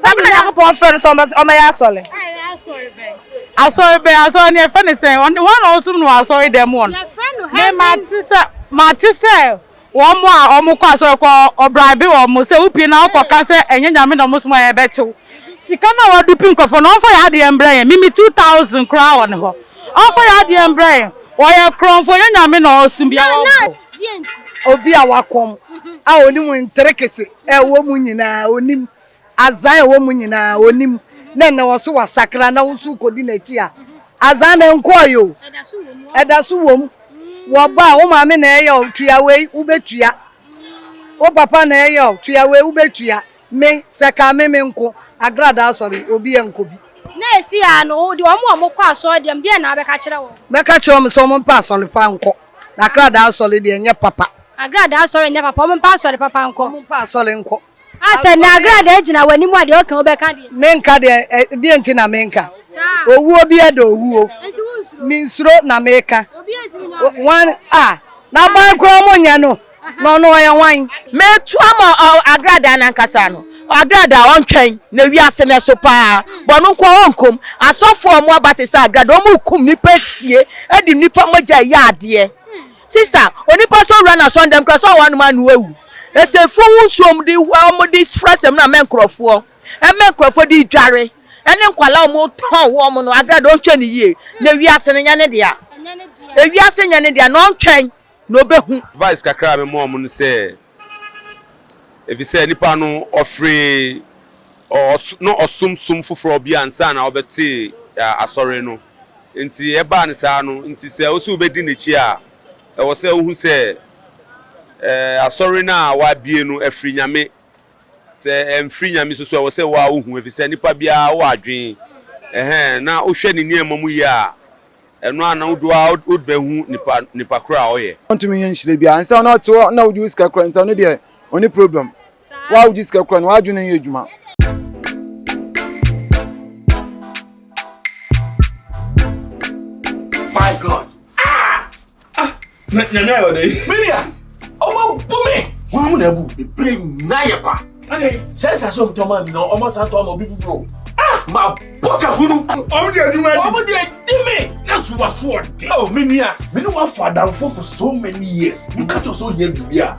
Papa na Nyankopɔn frɛ no sɛ ɔmmɛyɛ asɔre. Asɔre bɛn? Asɔre no yɛfrɛ no sɛn? Ɔno hwan na ɔsom no wɔ asɔre dɛm hɔ no? Me mate sɛ mate sɛ wɔn a wɔkɔ asɔre kɔ ɔbraibe wɔn sɛ wopie na wokɔka sɛ ɛnyɛ nyame na wɔsom a yɛbɛkyew. Sika no a wɔde nkurɔfoɔ no ɔmfa yɛ adeɛ mbrɛ yɛn. Mimi 2000 koraa wɔ ne hɔ. Ɔmfa yɛ adeɛ mbrɛ yɛn. Wɔyɛ korɔmfoɔ ɛnyɛ nyame na ɔsom bia wɔbɔ. Obi a wakɔm a onim nterekese ɛwɔ mu nyinaa onim azan ɛwɔ mu nyinaa onim na ɛnɛ wɔ so wasakra na wo nso kɔdi n'akyi a azan na nkɔɔ o ɛda so wɔ mu wɔba a wo maame na ɛyɛ o tua wei wobɛtua wo papa na ɛyɛ o tua wei wobɛtua me sɛ ka me me nko Agradaa asɔre obi yɛ nkɔ bi. Na esi a no wo deɛ wɔn a wɔkɔ asɔre deɛ deɛ na abɛka kyerɛ wɔn. Mɛka kyerɛ wɔn sɛ wɔn mpa asɔre pa nkɔ na Agradaa asɔre deɛ nyɛ papa. Agradaa asɔre nyɛ papa wɔn mpa asɔre papa nkɔ. Wɔn mpa asɔre nkɔ. Asɛ na Agradaa gyina wɔn anim a deɛ ɔka wobɛka deɛ. Menka deɛ ɛ deɛ nti na menka. Owuo bi ɛda owuo. Mensuro na meka. Wɔn a na aban koraa wɔn nyɛ no na ɔno ɔyɛ hwan. Metu ama Agradaa no ankasa no. Agradaa ɔntwɛn na wiase no ɛso paa. Bɔno nko ara ɔnkom. Asɔfoɔ a wɔn aba te sɛ Agradaa wɔn rekum nnipa asie de nnipa mogya reyɛ adeɛ. Sister, onipa sɛ owura n'asɔndɛm koraa sɛ ɔwɔ anom ano awu. Ɛsɛ fun ho nsuo wɔn de wɔn de fra sɛm no ama nkorɔfoɔ. Ɛma nkorɔfoɔ de dware. Ɛne nkwadaa a wɔtɔn wɔn no Agradaa ɔntwɛn no yie. Na wiase no nyɛ ne dea. Ewiase nyɛ ne dea na ɔntwɛn na ɔbɛhu. Advice kakra a mema wɔn ne sɛ, efisɛ nipa no ɔfiri ɔs na ɔsom som foforɔ bi ansa na ɔbɛte asɔre no. Nti ɛbaa no saa no, nti sɛ wo sɛ wobɛdi n'akyi a, ɛwɔ sɛ wohu sɛ asɔre no a wabie no ɛfiri Nyame. Sɛ ɛmfiri Nyame nso so a, ɛwɔ sɛ wo ara wohu efisɛ nipa biara wɔ adwene. Ɛhɛn, na wohwɛ ne nneɛma mu yie a, Ɛno a na wo do ara wo bɛ hu nipa nipa koro a ɔyɛ. Ɔntumi nyɛ nhyira biara nsa na ɔte hɔ na wogye wo sika kura nsa no deɛ ɔni problem wo a wogye sika kura no w'adwene nyɛ adwuma. My God. Ah! Ah! Na nyame ayɛ ɔdɛ yi. Minia, ɔmo bu me. Wɔn mo na ɛbu. Ebere nyinaa yɛ kwa. Sɛ nsase ɔmo tɔn maa mi na ɔmo asan tɔn ama obi foforɔ. Ah! Ma bɔ ka hunu. Ɔmo de adwuma di. Ɔmo de adi me. Na so wa so ɔde. Oh, minia. Me ne wa fa adamfo for so many years. Me ka kyerɛ sɛ ohia biribi a.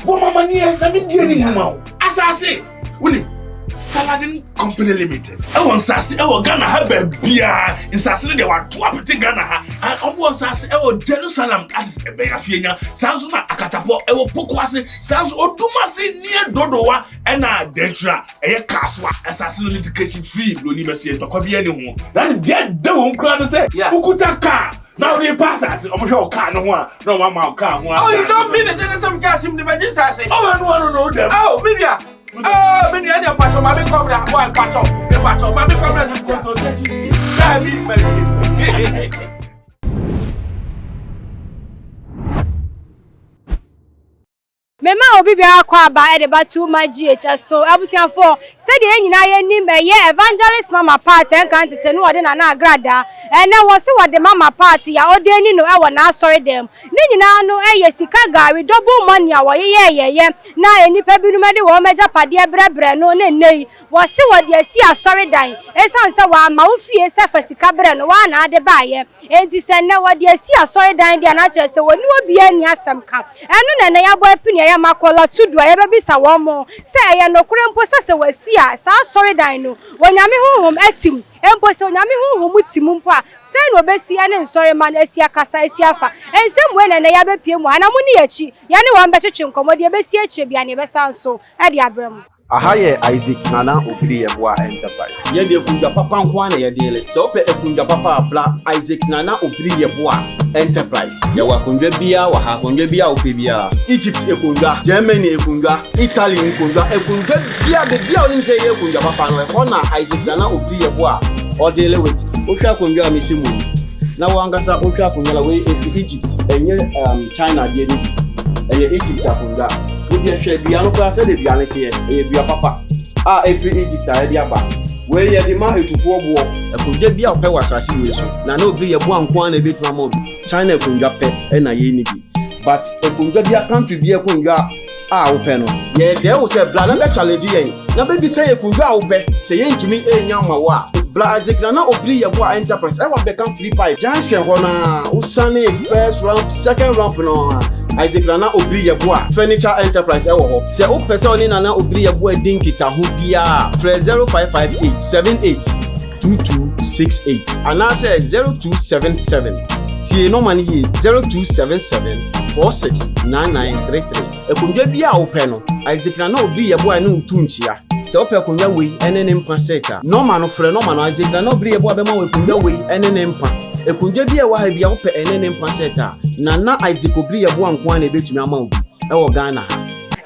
Bɔ mama neɛ na me die ne hu ma wo. Asase. Wonim Saladin Company Limited. Ɛwɔ nsase ɛwɔ Ghana ha baabiara. Nsase no deɛ wato apete Ghana ha. Ɔmo wɔ nsase ɛwɔ Jerusalem that is ɛbɛn Afienya. Saa nso na Akatapɔ ɛwɔ Pokuase. Saa nso Odumase near Dodowa ɛna Denkyira ɛyɛ Kasoa. Asase no litigation free broni bɛseɛ ntɔkwa biara ni ho. Na deɛ ɛda wɔn kura no sɛ wokuta kaa na wode pa asase ɔmo hwɛ wo kaa no ho a na ɔmo ama wo kaa ho Oh, you don't mean it. Then some gas him the virgin sase. Oh, no, no, no, no. Oh, media. Oh, media, ɛdi mpatsɔ, maame kɔbra, wa mpatsɔ, mpatsɔ, maame kɔbra sisi. Dabi, mɛ. Mema obi biara kɔ aba de ba Too Much GH so. Abusuafoɔ, sɛdeɛ yɛn nyinaa yɛnim ɛyɛ Evangelist Mama Pat nka ntete no wɔde Nana Agradaa. Ɛnnɛ wɔse wɔde Mama Pat a ɔdeni no wɔ n'asɔredan mu. Ne nyinaa no yɛ sika gari, double money a wɔyeyɛɛyɛeɛ na nnipa binom de wɔn agyapadeɛ brɛbrɛ no na nnɛ yi wɔse wɔde asi asɔredan. Ɛsiane sɛ wɔamma wo fie sɛ fa sika brɛ no, woa na ade baeɛ. Enti sɛ nnɛ wɔde asi asɔredan deɛ a, na kyerɛ sɛ wɔne obiara nni asɛm ka. Ɛno na nnɛ yɛabɔ apini a ɛyɛ Makola Tudu a yɛbɛbisa wɔn sɛ ɛyɛ nokorɛ mpo sɛ sɛ wɔasi a saa asɔredan no Onyame honhom te mu? Mpo sɛ Onyame honhom te mu mpo a, sɛn na wɔbɛsi ne nsɔremma no asi akasa asi afa? Nsɛm wei na nnɛ yɛabɛpue mu ha na monni yɛn akyi, yɛne wɔn bɛtwetwe nkɔmmɔ, deɛ ɛbɛsi akyire biara no yɛbɛsan nso de abrɛ mo. Aha yɛ Isaac Nana Obiri Yeboah Enterprise. Yɛn deɛ akundwa papa nko ara na yɛ deale. Sɛ wopɛ akundwa papa a bra Isaac Nana Obiri Yeboah Enterprise. Yɛwɔ akondwa biara wɔ ha, akondwa biara a wopɛ biara. Egypt akondwa, Germany akondwa, Italy nkondwa, akondwa biara, baabi a wonim sɛ yɛyɛ akondwa papa no, ɛhɔ na Isaac Nana Obiri Yeboah ɔdeale with. Wohwɛ akondwa a mesi mu yi, na wo ankasa wohwɛ akondwa no a, wei ɛfiri Egypt, ɛnyɛ um, China deɛ no bi, ɛyɛ Egypt akondwa. Wo deɛ hwɛ dua no koraa sɛdeɛ dua no teɛ, ɛyɛ dua papa a ɛfiri Egypt a yɛde aba. Wei yɛde ma atufoɔ boɔ. Akonnwa bi a wopɛ wɔ asase wei so, na na obiri yɛ boa nko ara na ɛbɛtumi ama obi. China akonnwa pɛ na yɛnni bi. But akonnwa bi a country bi akonnwa. a wopɛ no. Yɛredɛɛ wo sɛ bra na bɛ challenge yɛn na bɛbisa yɛn akundwa a wopɛ. Sɛ yɛntumi nnya mma wo a, bra Isaac Nana Obiri Yeboah Enterprise ɛwɔ Abɛka Free Pipe junction hɔ no ara, wosane first ramp, second ramp no ara, Isaac Nana Obiri Yeboah Furniture Enterprise ɛwɔ hɔ. Sɛ wopɛ sɛ wo ne Nana Obiri Yeboah di nkitaho biara a, frɛ 0558 78 2268 anaasɛ 0277, tie nɔma no yie, 0277 469933. Akonnwa biara a wopɛ no, Isaac Nana Obiri Yeboah ne wo tu nkyia. Sɛ wopɛ akonnwa wei ne ne mpa set a, nɔma no, frɛ nɔma no, Isaac Nana Obiri Yeboah bɛma wo akonnwa wei ne ne mpa. Akonnwa bi a ɛwɔ ha biara wopɛ ɛne ne mpa set a, Nana Isaac Obiri Yeboah nko ara na ɛbɛtumi ama wo bi wɔ Ghana ha.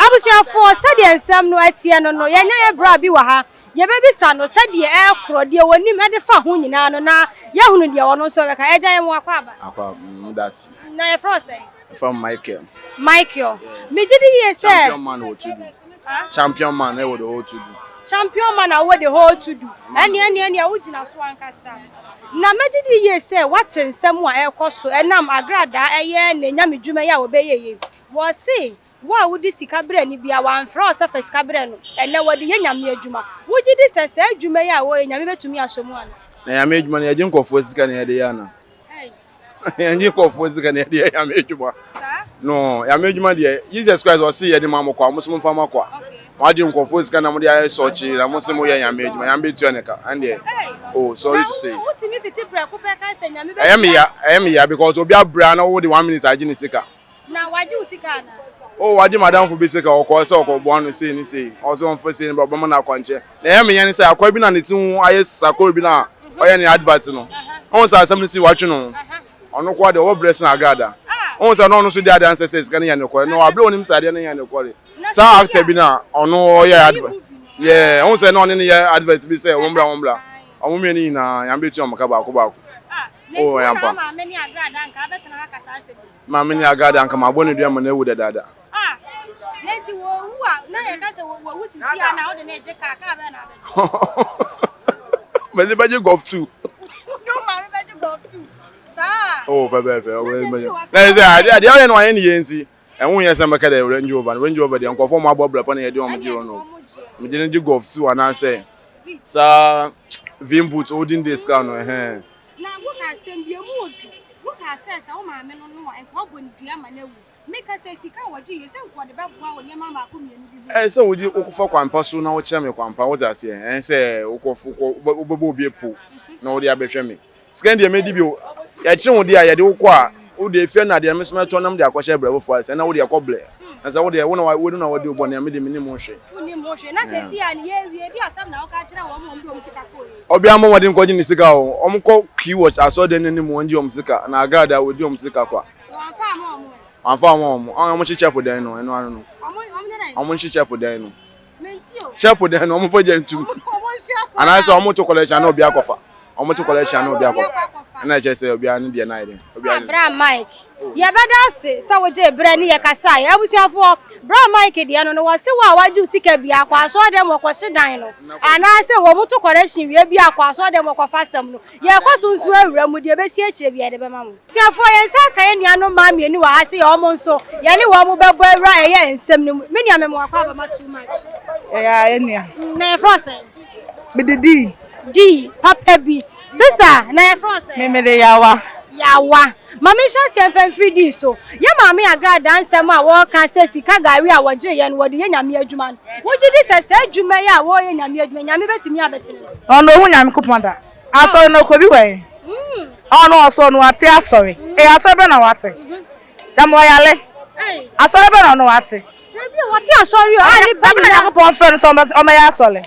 Abusuafoɔ, sɛdeɛ nsɛm no teɛ no no, yɛanya yɛn bra bi wɔ ha. Yɛbɛbisa no sɛdeɛ ɛrekorɔ, deɛ ɔnim de fa ho nyinaa no, na yɛahunu deɛ ɔno nso bɛka. Agya, yɛma wo akwaaba. Akwaaba, meda ase. Na yɛfrɛ wo sɛn? Yɛfrɛ me Michael. Michael, megye di yie sɛ. Champion man wɔ Tudu. Champion man ɛwɔ the whole Tudu. Champion man a wowɔ the whole Tudu. Ɛnneɛ ɛnneɛ ɛnneɛ wogyina so ankasa. Na megye di yie sɛ woate nsɛm a ɛrekɔ so ɛnam agradaa ɛyɛ ne nyamedwuma yi a wɔbɛyɛ yi. Wɔse Wo a wode sika brɛ no biara, wamfrɛ wo sɛ fa sika brɛ no. Ɛnnɛ, wɔde yɛ Nyame adwuma. Wogye di sɛ saa adwuma yi a wɔyɛ yi, Nyame bɛtumi asɔ mu anaa? Na Nyame adwuma no, yɛgye nkurɔfoɔ sika na yɛde yɛ anaa? Yɛngye nkurɔfoɔ sika na yɛde yɛ Nyame adwuma. No, Nyame adwuma deɛ, Jesus Christ ɔse yɛde ma mo kwa, mo nso momfa ma kwa. Moagye nkurɔfoɔ sika na mode ayɛ sɔkye na mo se moyɛ Nyame adwuma, Nyame bɛtua ne ka. Ɛndeɛ, oh, sorry to say. Ɛyɛ me ya, ɛyɛ me ya because obi abrɛ a na wode one minute agye ne sika. Na wagye wo sika anaa? Oh, wagye m'adamfo bi sika, ɔkɔɔ sɛ ɔkɔboa no sei ne sei, ɔsɛ ɔmfa sei no bra, ɔbɛma no akwankyerɛ. Na ɛyɛ me ya ne sɛ, akoa bi na ne ti ho ayɛ sakore bi na ɔyɛ ne advert no. Wohu sɛ asɛm no si watwe ne ho. Ɔno koraa deɛ ɔwɔ brɛ sen Agrada. Wohu sɛ na ɔno nso di adanse sɛ sika no yɛ nokware. Na aberɛ a ɔnim sɛ adeɛ no nyɛ nokware. Saa actor bi na ɔno ɔyɛ advert. Yeah, wohu sɛ na ɔne no yɛ advert bi sɛ wɔmmra wɔmmra. Wɔn mmienu nyinaa, Nyame bɛtua wɔn ka baako baako. Oh, ɛyɛ ampa. Maame ne Agrada anka mabɔ ne dua ma no awu dadaada. Ah, na nti wɔwu a na yɛka sɛ wɔwu sisi a na wode ne gye kaa kaa bɛn na abɛgye? Mede bɛgye golf two. Wode maame bɛgye golf two. Saa. Oh, pɛpɛɛpɛ. Na sɛ adeɛ adeɛ ɔyɛ no wayɛ ne yie nti ɛho yɛ sɛ mɛka dɛ Range Rover no Range Rover deɛ nkurɔfoɔ mo abɔ brɛ pa na yɛde wɔn gye wɔn no. Mede no gye golf two anaasɛ saa Vim boot olden days car no ɛhɛn. Na woka asɛm bi, emu wɔ du. Wokaa sɛ, sɛ wo maame no no a, nka wabɔ no dua ma no awu. Meka sɛ, sika a wɔgye yei, sɛ nka wɔde bɛboa wo nneɛma mmaako mmienu bi ho. Ɛyɛ sɛ wode wokɔfa kwan pa so na wokyerɛ me kwan pa, wote aseɛ? Ɛnyɛ sɛ wokɔ wokɔ wobɛbɔ obi apo na wode abɛhwɛ me. Sika no deɛ mɛdi bi o. Yɛkyere wo deɛ a, yɛde wo kɔ a, wo deɛ efie no adeɛ no me nso mɛtɔ na mede akɔhyɛ brɛbofoɔ ase. Ɛnna wo deɛ kɔ blɛ. Na sɛ wo deɛ, wo na wo na wadi wo bɔne a, me deɛ mennim ho hwee. Wonnim ho hwee. Na seesei a yɛrewie, deɛ asɛm na woka kyerɛ wɔn a wɔde wɔn sika kɔeɛ yi? Ɔbea mmɔ mmɔden nkɔgye ne sika o. Wɔn kɔ kiosk asɔrdan no anim wɔn gye wɔn sika na agradaa wɔdi wɔn sika kwa. Wɔnfa ama wɔn ɛ. Wɔnfa ama wɔn. Wɔn wɔn hye chapel dan no ɛno ano no. Wɔn wɔn nyɛ dɛn? Wɔn hye chapel dan no. Menti o. Chapel dan no wɔn fa gya ntum. Wɔn hye asɔrdan. Anaasɛ wɔn to collection na obi akɔfa. Wɔn to collection na obi akɔfa. Ɛna ɛkyerɛ sɛ obiara ne deɛ no ayɛ dɛn. Obiara ne. Bra Mike. Yɛbɛda ase sɛ wogyee berɛ ne yɛ kasaeɛ. Abusuafoɔ, Bra Mike deɛ no no wɔse wo a wagye wo sika biara kɔ asɔɔdɛm hɔ kɔhye dan no anaasɛ wɔn to correction wie biara kɔ asɔɔdɛm hɔ kɔfa asɛm no. Yɛrekɔ so nso awura mu, deɛ ɛbɛsi akyire biara yɛde bɛma mo. Abusuafoɔ, yɛn nsa aka yɛn nuanom mmaa mmienu wɔ ha sɛ wɔn nso yɛne wɔn bɛbɔ awura ɛyɛ nsɛm no mu. Me nua mema wakɔ aba ma too much. Ɛyɛ a yɛn nua. Na yɛfrɛ wo sɛn? Mede Dee. Dee, papa bi. Sister, na yɛfrɛ wo sɛn? Me mede Yawa. Yawa. Ma menhyɛ aseɛ mfa mfiri Dee so. Yɛn maame Agradaa nsɛm a wɔreka sɛ sika gari a wɔgyeeɛ no wɔde yɛ Nyame adwuma no, wogye di sɛ saa adwuma yi a wɔreyɛ Nyame adwuma yi, Nyame bɛtumi abɛtene no? Ɔno ohu Nyankopɔn da. Asɔre no ɔkɔ bi wɔ he? Ɔno ɔsɔre no wate asɔre. Ee asɔre bɛn na wate? Dɛm ɔyale. Asɔre bɛn na ɔno wate? Dabi o, wɔte asɔre o, a nipa nyinaa. Nyankopɔn frɛ no sɛ ɔmmɛyɛ asɔre.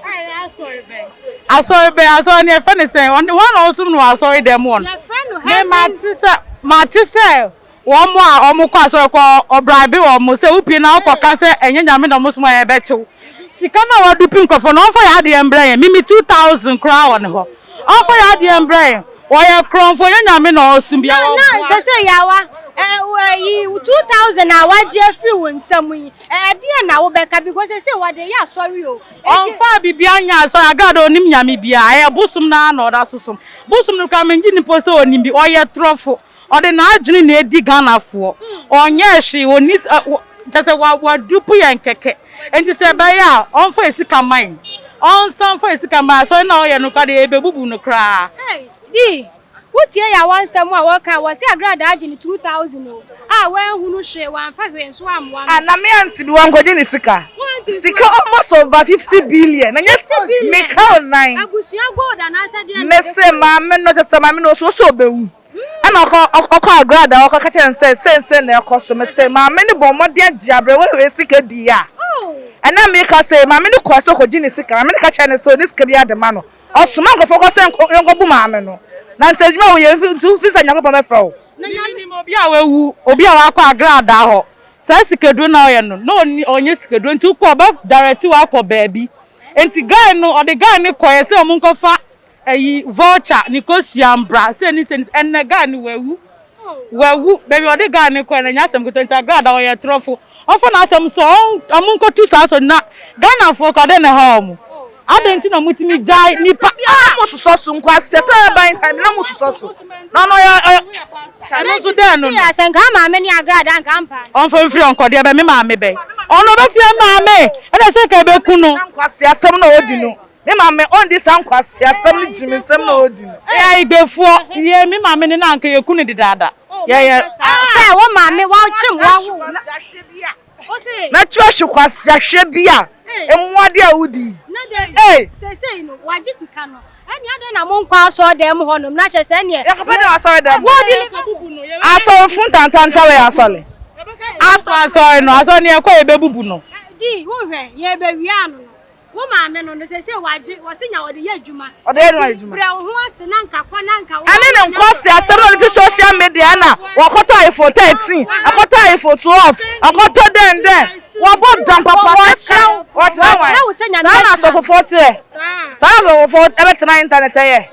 Asɔre bɛn? Asɔre no yɛfrɛ no sɛn? Ɔno hwan na ɔsom no wɔ asɔre dɛm hɔ no? Yɛfrɛ no Me mate sɛ mate sɛ wɔn a wɔkɔ asɔre kɔ ɔbraibe wɔn sɛ wopie na wokɔka sɛ ɛnyɛ Nyame na wɔsom a yɛbɛkye wo. Sika no a wɔde pi nkurɔfoɔ no ɔmfa yɛn adeɛ mbrɛ yɛn. Mimi 2000 koraa wɔ ne hɔ. Ɔmfa yɛn adeɛ mbrɛ yɛn. Ɔyɛ korɔmfoɔ, ɛnyɛ Nyame na ɔsom bia Na ɔboa. na sɛsɛ yawa ɛyi 2000 a wagye afiri wo nsam yi ɛdeɛn na wobɛka because sɛsɛ wɔde yɛ asɔre o. Enti. Ɔmfaa biribiara nyɛɛ asɔre, Agrada ɔnim Nyame biara, ɛyɛ bosom no ara na ɔda so som. Bosom no koraa mengye nni mpo sɛ ɔnim bi, ɔyɛ torɔfo, ɔde n'adwene na ɛdi Ghanafoɔ, ɔnyɛɛ hwee, ɔnni. kyerɛ sɛ wa wadupe yɛn kɛkɛ. Nti sɛ ɛbɛyɛ a ɔmfa yɛn sika mma yɛn. Ɔnsan mfa yɛn sika mma yɛn. Asɔre no a ɔyɛ no koraa deɛ yɛbɛbubu no koraa. Hey, Dee, wotie Yawa nsɛm a wɔka a, wɔse Agradaa agye no 2000 o, a wanhunu hwee, wamfa hwee nso ammoa no. Ah, na me aunty bi wankɔgye ne sika. Wo aunty nso Sika almost over 50 billion. Na nyɛ 50 billion? meka wo nan. Abusua gold anaasɛ deɛn na Me ɔde se kɔeɛ? maame no kyɛ sɛ maame no ɔsuro sɛ ɔbɛwu. Ɛna ɔkɔ ɔkɔ Agradaa ɔkɔ ka kyerɛ no sɛ sei sei na ɛkɔ so. Me se maame no bɔ mmɔden agye aberewa wei sika di a. Ɛna meka sɛ maame no kɔɔ sɛ ɔkɔgye ne sika. Maame no ka kyerɛ no sɛ ɔnni sika biara de ma no. Ɔsoma nkurɔfoɔ kɔ sɛ yɛnkɔbu maame no. Na nti adwuma a woyɛ nti wofi sɛ Nyankopɔn bɛfrɛ wo. Na menim obi a wawu, obi a wakɔ agradaa hɔ, saa sikaduro no a ɔyɛ no, na ɔnni ɔnyɛ sikaduro nti wokɔ ɔbɛ direct wo akɔ baabi. Nti guy no ɔde guy no kɔeɛ sɛ ɔmo nkɔfa ayi vulture ne kosua mbra sɛ ni sɛ ni ɛnɛ guy no wawu. Wawu baabi a ɔde guy no kɔɛ no ɛnyɛ asɛm ketewa nti agradaa ɔyɛ torɔfo ɔmfa n'asɛm so ɔmo nkɔtu saa asɔre na Ghanafoɔ koraa dɛn na ɛha ɔmo adɛn nti na ɔmo tumi gyae nipa ah. Na mo sosɔ so nkwasea sɛ ɛban time na mo sosɔ so na ɔno ɔyɛ ɔyɛ. Ɛno nso dɛn no no. Sɛ nka maame ne agradaa nka ampa no. Ɔmfa mfiri ɔnkɔdeɛ bɛ me maame bɛn ɔno ɔbɛtua maame ɛna sɛ nka ɛbɛku no. Nkwasea asɛm na ɔdi no. Me maame ɔndi saa nkwaseasɛm ne gyiminsɛm na ɔdi no. Yɛ Igbefoɔ, yɛ me maame ne no anka yɛku no dedaada. Yɛyɛ. Sɛ wo maame wakyem wawo wo. Mɛkyerɛ hwe kwaseahwɛ bi a mmoa de a wodi yi. Na dɛ Ei! seesei no wagye sika no ɛnneɛ adɛn na monkɔ asɔɔdan mu hɔnom na kyerɛ sɛ ɛnneɛ. Yɛkɔpɛ dɛn wɔ asɔredan mu? Wɔdi. Asɔrefo ntantanta wɔ yɛn asɔre. Asɔre no, asɔre no yɛkɔ a yɛbɛbubu no. Di, wohwɛ, yɛrebɛwia ano no. Wo maame no no sese wagye wɔse nya ɔde yɛ adwuma. Ɔde yɛ adwuma. Brɛ wo ho ase na nka kɔ na nka wo. Ɛne ne nkwasi asɛm na ɔde ti social media na wɔkɔtɔ iPhone 13, ɛkɔtɔ iPhone 12, ɔkɔtɔ dɛn dɛn. Wɔbɔ dam papa. Wɔkyerɛ wo. Wɔkyerɛ wo sɛ nyame Saa na asɔfofoɔ teɛ. Saa na asɔfofoɔ ɛbɛtena internet ɛyɛ.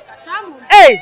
Ei.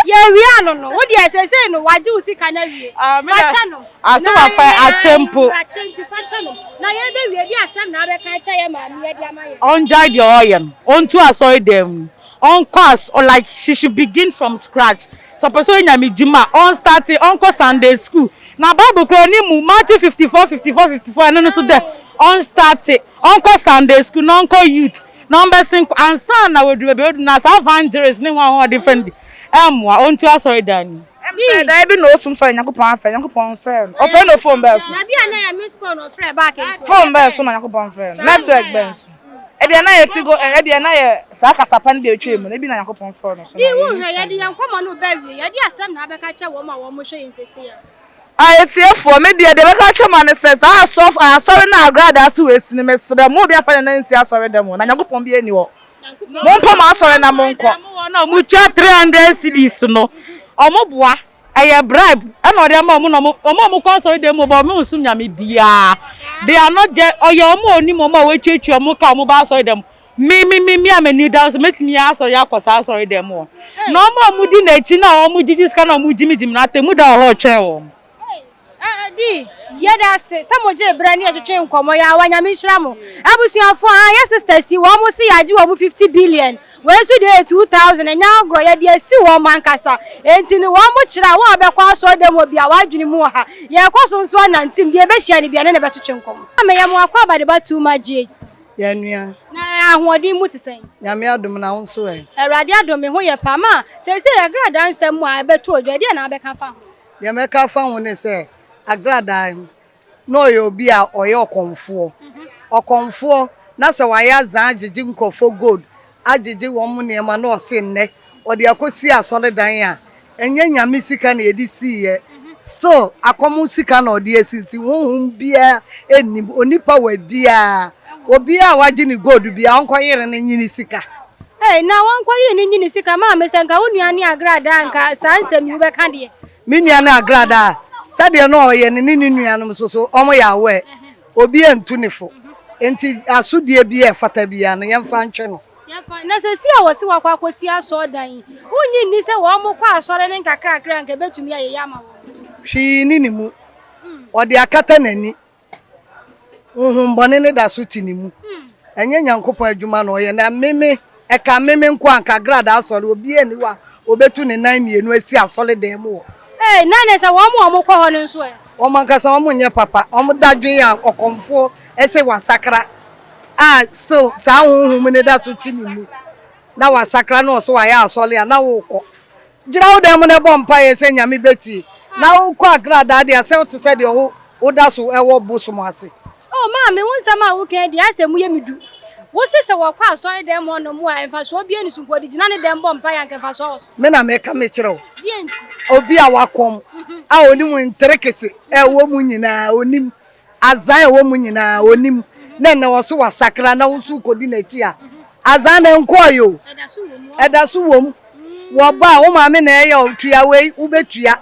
Yɛwia no no, wo deɛ seesei no wagye wo sika no awie. Ah, me Fakyɛ no. Ase wafa akyɛ mpo. Akyɛ nti fakyɛ no. Na yɛbɛwie de asɛm na abɛka akyɛ yɛ maame yɛde ama yɛ. Ɔngyae deɛ ɔyɛ no, ɔntu asɔre dan mu, ɔnkɔ as like she should begin from scratch. Sɛ ɔpɛ sɛ ɔyɛ nyame dwuma a, ɔnstarte, ɔnkɔ Sunday school. Na Bible koraa ɔnim mu, Matthew 54, 54, 54 ɛno no so dɛ, ɔnstarte, ɔnkɔ Sunday school na ɔnkɔ youth. Na ɔmbɛsen kɔ ansaana oedu beebi a oedu no na saa evangelist ne hɔn a wɔdze frɛ no de ɛmmoa onntu asɔrdan no mu. Ɛm sɛ daeɛ bi na ɔsum sɔre Nyankopɔn afrɛ Nyankopɔn frɛ no ɔfrɛ no phone bɛɛ so Na bi a na yɛ miss call na ɔfrɛ back nso. phone bɛɛ so na Nyankopɔn frɛ no network bɛn so ebia na yɛ tigo ebia na yɛ saa kasapa no bi a etwa mu no ebi na Nyankopɔn frɛ no so na Di wo yɛ hwɛ yɛde yɛn nkɔmmɔ no reba awie yɛde asɛm na abɛka kyerɛ wɔn a wɔn hwɛ yɛn seesei a. Atiefoɔ, me deɛ, deɛ mɛka akyerɛ mo ara ne sɛ, saa asɔfo, asɔre no a agradaa so wɔ asi no, mesrɛ mo, obiara mfa ne nan nsi asɔre dɛm hɔ, na Nyankopɔn biara nni hɔ. Mompɛ mo asɔre na monkɔ. Wɔn a wɔtua 300 cedis no, wɔboa. Ɛyɛ bribe ɛna ɔde ama wɔn na wɔn a wɔkɔ asɔre dɛm mu wɔn nsom nyame biara. They are not just ɔyɛ wɔn a onim wɔn a wɔatuatua wɔn ka wɔn ba asɔre dɛm. Me me me me a m'ani da so mɛtumi asɔre akɔ saa asɔre dɛm hɔ. Na wɔn a wɔdi n'akyi na wɔgyegye sika na wɔgyimigyimi no atemmu da wɔ hɔ retwɛn wɔn. Di, yɛda ase sɛ mo gyee berɛ ne yɛtwetwe nkɔmmɔ yi awa Nyame nhyira mo. Abusuafoɔ haa yɛ sisters yi wɔn se yɛagye wɔn 50 billion wei nso deɛ yɛ 2000 ɛnyɛ agorɔ yɛde asi wɔn ankasa enti no wɔn kyerɛ a wɔn a bɛkɔ asɔre dɛm wɔ bia w'adwene mu wɔ ha yɛkɔ so nso anantim deɛ ɛbɛhyia no bia ne ne bɛtwetwe nkɔmmɔ. Meyɛ mo akwaaba de ba too much GH so. Yɛn nua. Na ahoɔden mu te sɛn? Nyame adom na wo nso ɛ? Awurade adom me ho yɛ paa. Ma seesei agradaa nsɛm mu a ɛbɛtɔ odwa, ɛdeɛn na wobɛka afa ho? Deɛ mɛka afa ho ne sɛ, agradaa yi, na ɔyɛ obi a ɔyɛ ɔkɔmfoɔ. Ɔkɔmfoɔ, na sɛ wayɛ azaa agyegye nkurɔfoɔ gold, agyegye wɔn nneɛma na ɔse nnɛ ɔde akɔsi asɔredan a, Ɛnyɛ Nyame sika na yɛde siiɛ, still akɔm sika na ɔde asi nti honhom biara nnim onipa wɔ biara, obiara a wagye ne gold biara ɔnkɔ yere no nye ne sika. Ei na wɔnkɔ yere no nye ne sika maame sɛ nka wo nua ne agradaa nka saa nsɛm yi wobɛka deɛ. Me nua ne agradaa sɛdeɛ na ɔyɛ no ne ne nuanom nso so wɔn yɛ aware obiara ntu ne fo nti asodie biara ɛfata biara no yɛmfa ntwe no. Yɛmfa, na seesei a wɔse wɔakɔ akɔsi asɔredan yi, wonnye nni sɛ wɔkɔ asɔre no nkakrakra a anka ebetumi ayɛ yie ama wɔn? Hwee nni ne mu. Ɔde akata n'ani. Honhommɔne no da so te ne mu. Ɛnyɛ Nyankopɔn adwuma na ɔyɛ. Na meme, ɛka meme nko a, anka Agrada asɔre, obiara nni hɔ a obetu ne nan mmienu asi asɔredan mu hɔ. Ei, na ɛne sɛ wɔn a wɔkɔ hɔ no nso ɛ? Wɔn ankasa wɔn nyɛ papa. Wɔn dadwen a ɔkɔmfoɔ se wasakra a still saa honhom no da so te ne mu na wasakra na ɔse wayɛ asɔre a na wokɔ. Gyina wo dan mu na bɔ mpaeɛ sɛ Nyame bɛtie. Na wokɔ agradaa deɛ sɛ wote sɛ deɛ wo woda so wɔ bosom ase. Oh maame wo nsɛm a woka yi deɛ ayɛ sɛ emu yɛ me du. Wo se sɛ wɔkɔ asɔre dɛm hɔ nom a mfasoɔ biara nni so nka ɔde gyina ne dɛm bɔ mpaeɛ a nka mfasoɔ wɔ so. Me na meka mekyerɛ wo. Deɛ nti? Obi a wakɔm a onim nterekese a ɛwɔ mu nyinaa onim, azan a ɛwɔ mu nyinaa onim, na ɛnnɛ ɔse wasakra na wo nso wokɔdi n'akyi a, azan no ɛnkɔɔeɛ o. Ɛda so wɔ mu. Wɔba a, wo maame na ɛyɛ o, tua wei, wobɛtua.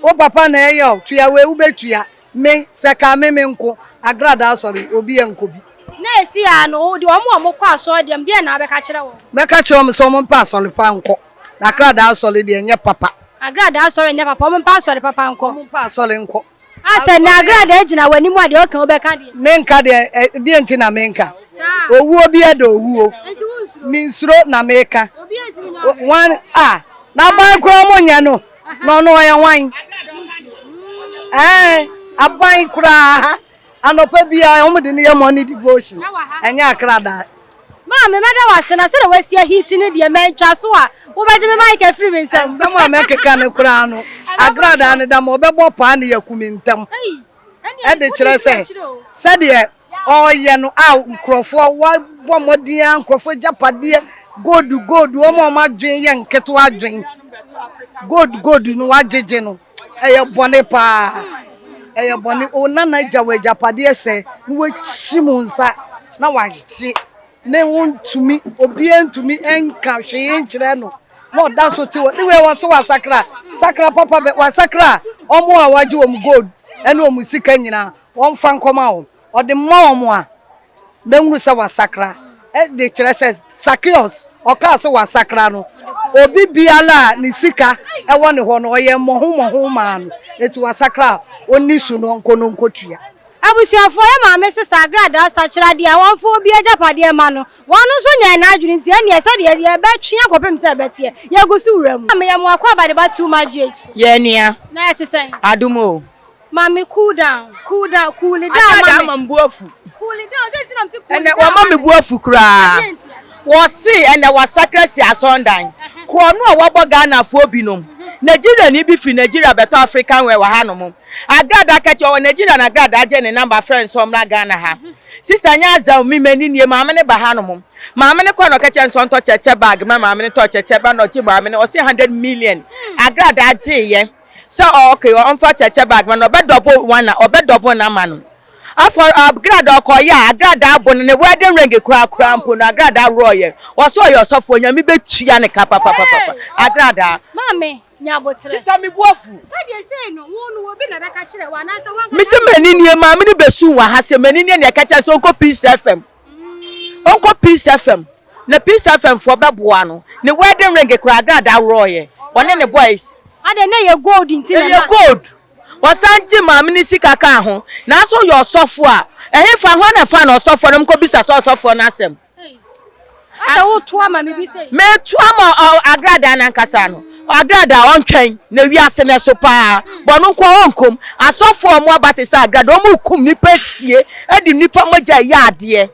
Wo papa na ɛyɛ o, tua wei, wobɛtua. Me, sɛ ka me, me nko, agradaa asɔre, obi ɛnkɔ bi. Na esi a no, wo deɛ wɔn a wɔkɔ asɔre deɛ, deɛn na wobɛka kyerɛ wɔn? Mɛka kyerɛ wɔn sɛ wɔmpɛ asɔre pa nkɔ, na agradaa asɔre deɛ ɛnyɛ papa. Agradaa asɔre nyɛ papa, wɔmpɛ asɔre papa nkɔ. Wɔmpɛ asɔre nkɔ. A sɛ nnɛ agradaa gyina w'anim a, deɛ ɔka wobɛka deɛ? Menka deɛ, ɛ, deɛ nti na menka? Owuo bi ɛda owuo. Mensuro na meka. Wɔn a, na aban koraa wɔnyɛ no. Na ɔno ɔyɛ hwan? Ɛɛ, aban koraa ha anɔpa biara wɔn de no yɛ morning devotion. Ɛnyɛ akra daa. Maame, mɛda wo ase na sɛdeɛ woasi ahiti no deɛ, mantwa so a, wobɛgye me mic afiri me nsam. Nsɛm a mɛkeka no koraa no, agradaa no da ma ɔbɛbɔ paa ne yɛaku me ntɛm. Ɛde kyerɛ sɛ, sɛdeɛ ɔreyɛ no a nkurɔfoɔ wɔabɔ mmɔden ara nkurɔfoɔ agyapadeɛ gold gold wɔn a wɔn adwene yɛ nketewa adwene gold gold no wɔagyegye no ɛyɛ bɔne paa ɛyɛ bɔne o nana agya wɔ agyapadeɛ sɛ na wɔakyi mu nsa na wagye ne ho ntumi obiara ntumi nka hwee nkyerɛ no na ɔda so te hɔ ne wei wɔ so wasakra sakra papa bɛ wasakra wɔn a wɔagye wɔn gold ɛne wɔn sika nyinaa Wɔmfa nkɔma wɔn. Ɔde ma wɔn a, mɛhunu sɛ wasakra. De kyerɛ sɛ Sakeus, ɔkaa sɛ wasakra no, obi biara a ne sika wɔ ne hɔ no, ɔyɛɛ mmɔho mmɔho maa no. Enti wasakra a, ɔnni so no, ɔnkɔ no nkɔtua. Abusuafoɔ, yɛ maame sesa agradaa sakyera deɛ a wɔmfa obi agyapadeɛ mma no, wɔn nso nyɛɛ n'adwene nti ɛnneɛ sɛdeɛ yɛbɛtwe akɔpem sɛ ɛbɛteɛ, yɛgu so wura mu. Maame yɛ mo akwaaba de ba too much GH so. Yɛ nua. Na ɛte sɛn? Adom o. Maame cool down, cool down, cool it down. Ada ama me bu afu. Cool it down, sɛ nti na msi cool it down. Ɛnɛ wɔma me bu afu koraa. Wɔse ɛnɛ wasakra si asɔndan. Korɔno a wɔbɔ Ghanafoɔ binom. Nigeriani bi firi Nigeria bɛtɔ African wear wɔ hanom. Agradaa ka kyerɛ ɔwɔ Nigeria na Agradaa gye ne number frɛ no sɛ ɔmmra Ghana ha. Sister nyɛ adza o, me m'ani nie, maame no ba hanom. Maame no kɔɔ na ɔka kyerɛ no sɛ ɔntɔ kyɛkyɛ bag ma maame no tɔɔ kyɛkyɛ ba na ɔgye maame no ɔse 100 million. Agradaa gyeeɛ. Sɛ ɔ okay ɔnfa kyɛkyɛ bag ma no ɔbɛ double one a ɔbɛ double no ama no afɔ agradaa ɔkɔ yɛ a agradaa abo no ne wedding ring koraa koraa mpo no agradaa worɔ yɛ ɔsɛ ɔyɛ ɔsɔfoɔ nyame bɛ tua ne ka papapapa agradaa. Maame nya aboterɛ. Sister me bo afu. Sɛdeɛ sei no wo no obi na ɛbɛka kyerɛ wo anaasɛ wo ankasa. Mese m'ani nie maame no bɛsuu wɔ ha sɛ m'ani nie na ɛka kyerɛ no sɛ ɔnkɔ Peace FM. Ɔnkɔ Peace FM na Peace FM foɔ bɛboa no. Ne wedding ring koraa Agradaa worɔɔyɛ. Ɔne ne boys. Adɛn na ɛyɛ gold nti na Ɛyɛ gold. Wɔsan gye maame no sika kaa ho. Nanso ɔyɛ ɔsɔfoɔ a, ɛhefa, hwan na ɛfaa no ɔsɔfoɔ no? Monkɔbisa saa ɔsɔfoɔ no asɛm. Asɛ woto ama me bi sei. Meto ama Agradaa no ankasa no. Agradaa ɔntwɛn na wiase no ɛso paa. Bɔno nko ara ɔnkom. Asɔfoɔ a wɔn aba te sɛ Agradaa wɔn rekum nnipa asie de nnipa mogya ɛyɛ adeɛ.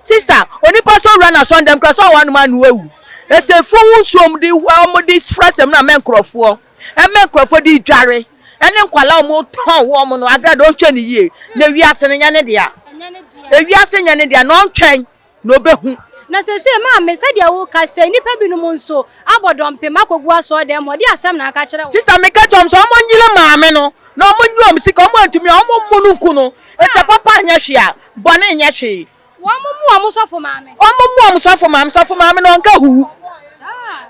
Sister, onipa sɛ owura n'asɔndɛm koraa sɛ ɔwɔ anom ano awu. Ɛsɛ fun ho nsuo wɔn de wɔn de fra sɛm no ama nkurɔfoɔ. Ɛma nkurɔfoɔ de dware ɛne nkwadaa a wɔtɔn wɔn no. Agradaa ɔntwɛn no yie na wiase no nyɛ ne dea. Ewiase nyɛ ne dea na ɔntwɛn. na obehu. Na seesei, maame, sɛdeɛ woka sɛ nnipa binom nso abɔ dɔmpem akɔgu asɔredan mu, ɔde asɛm na aka kyerɛ wɔn. Sista, meka kyerɛ wɔn sɛ wɔnyere maame no na wɔnyi wɔn sika, wɔn antumi a, wɔmmu no nku no. Sɛ papa nyɛ hwee a, bɔne nyɛ hwee. Wɔmmu wɔn sɔfo maame. Wɔmmu wɔn sɔfo maame. Sɔfo maame no ɔnka huu.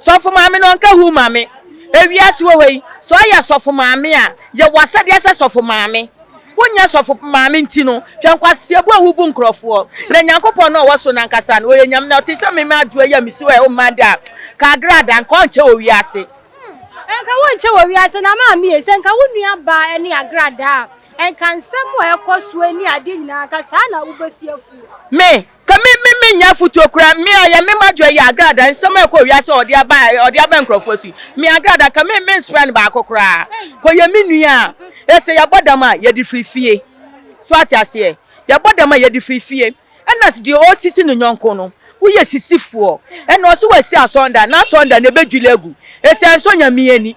Sɔfo maame no ɔnka huu maame. Ewiase wɔ hɔ yi, sɛ ɔyɛ sɔfo maame a, yɛ w'asɛdeɛ sɛ sɔfo maame. Wonyɛ sɔfo maame nti no, hwɛ nkwaseabu a wubu nkurɔfoɔ. Na Nyankopɔn no a ɔwɔ soro no ankasa no, ɔyɛ Nyame, na ɔte sɛ me m'adwoa yi a mesi hɔ a ɛwɔ mmaa de a, ka agrada, nka ɔnkyɛ wɔ wiase. Nka wonkyɛ wɔ wiase, na maame ei, sɛ nka wo nua baa ne agradaa a, nka nsɛm a ɛkɔ soɔ ne adeɛ nyinaa, nka saa na wobɛsi afuo. Me, Ka me me me nya afutuo koraa me a yɛ me madwoɛ yɛ agrada nsɛm a ɛkɔ wiase a ɔde aba ɔde aba nkurɔfoɔ so yi me agrada ka me me nsra no baako koraa kɔ yɛ me nua a Ese yɛbɔ dam a, yɛde firi fie. So ate aseɛ? Yɛbɔ dam a, yɛde firi fie. Ɛna deɛ ɔresisi ne yɔnko no, woyɛ sisifoɔ. Ɛna ɔse wasi asɔndan, n'asɔndan no ɛbɛdwiri agu. Ese ɛnsɔ Nyame ani.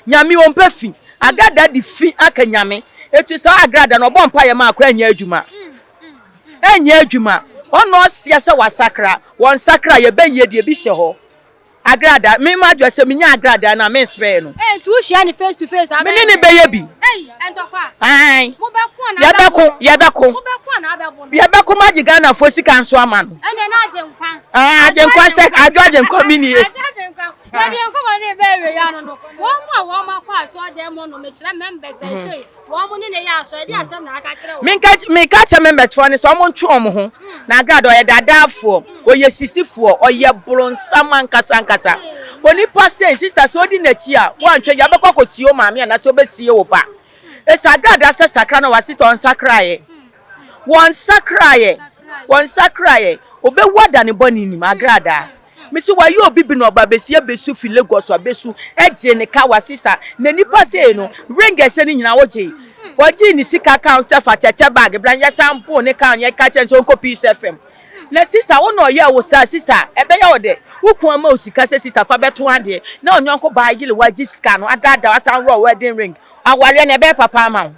Nyame ɔmpɛ fi. Agrada de fi aka Nyame. Eti saa agrada no ɔbɔ mpaeɛ ma akora nyɛ adwuma. Ɛnyɛ adwuma. Ɔna ɔseɛ sɛ wasakra. Wɔnsakra, yɛbɛyɛ deɛ ebi hyɛ hɔ. Agrada, me m'adwene sɛ menya agrada no a menspɛɛ no. Ee, nti wohyia no face to face a, Me ne no bɛyɛ bi. Ei, ntɔkwa. Ae. Mobɛko anaa Yɛbɛko, yɛbɛko. Mobɛko anaa abɛbo no? Yɛbɛko magye Ghanafoɔ sika nso ama no. Ɛnneɛ na Agyenkwa. Ae, Agyenkwa sɛ, Adwo Agyenkwa me nie. Adwo Agyenkwa. Yɛde yɛn nkɔmmɔ no reba awieeɛ ano no, wɔn a wɔn akɔ asɔredan mu no, mekyerɛ members seesei, Wɔn ne no yɛ asɔre, ɛdeɛn asɛm na aka kyerɛ wɔn? Menka meka kyerɛ members foɔ no sɛ wɔn ntwe wɔn ho na Agrada ɔyɛ daadaafoɔ, ɔyɛ sisifoɔ, ɔyɛ bronsam ankasa ankasa. Onipa sei sister sɛ odi n'akyi a woantwɛ yie abɛkɔ akɔsie wo maame anaasɛ wobɛsie wo ba. Ɛsɛ Agrada sɛ sakra na wa sister ɔnsakraeɛ. Wɔnsakraeɛ, wɔnsakraeɛ. Ɔbɛwu ada ne bɔne nim, Agrada. Mese wayɛ obi bi na ɔba besia besu fi Lagos abesu gyee ne ka wa sister na nipa sei no ring ɛhyɛ no nyinaa wogyee wɔgyee ne sika ka ho sɛ fa kyɛkyɛ bag bra yɛsan boo ne ka yɛka kyerɛ no sɛ ɔnkɔ Peace FM na sister wo na ɔyɛɛ wo saa sister ɛbɛyɛ wo dɛ wo kun ama wo sika sɛ sister fa bɛto adeɛ na ɔnyɔnko baa yere wagye sika no adaadaa asan worɔ wedding ring awareɛ no ɛbɛyɛ papa ama wo.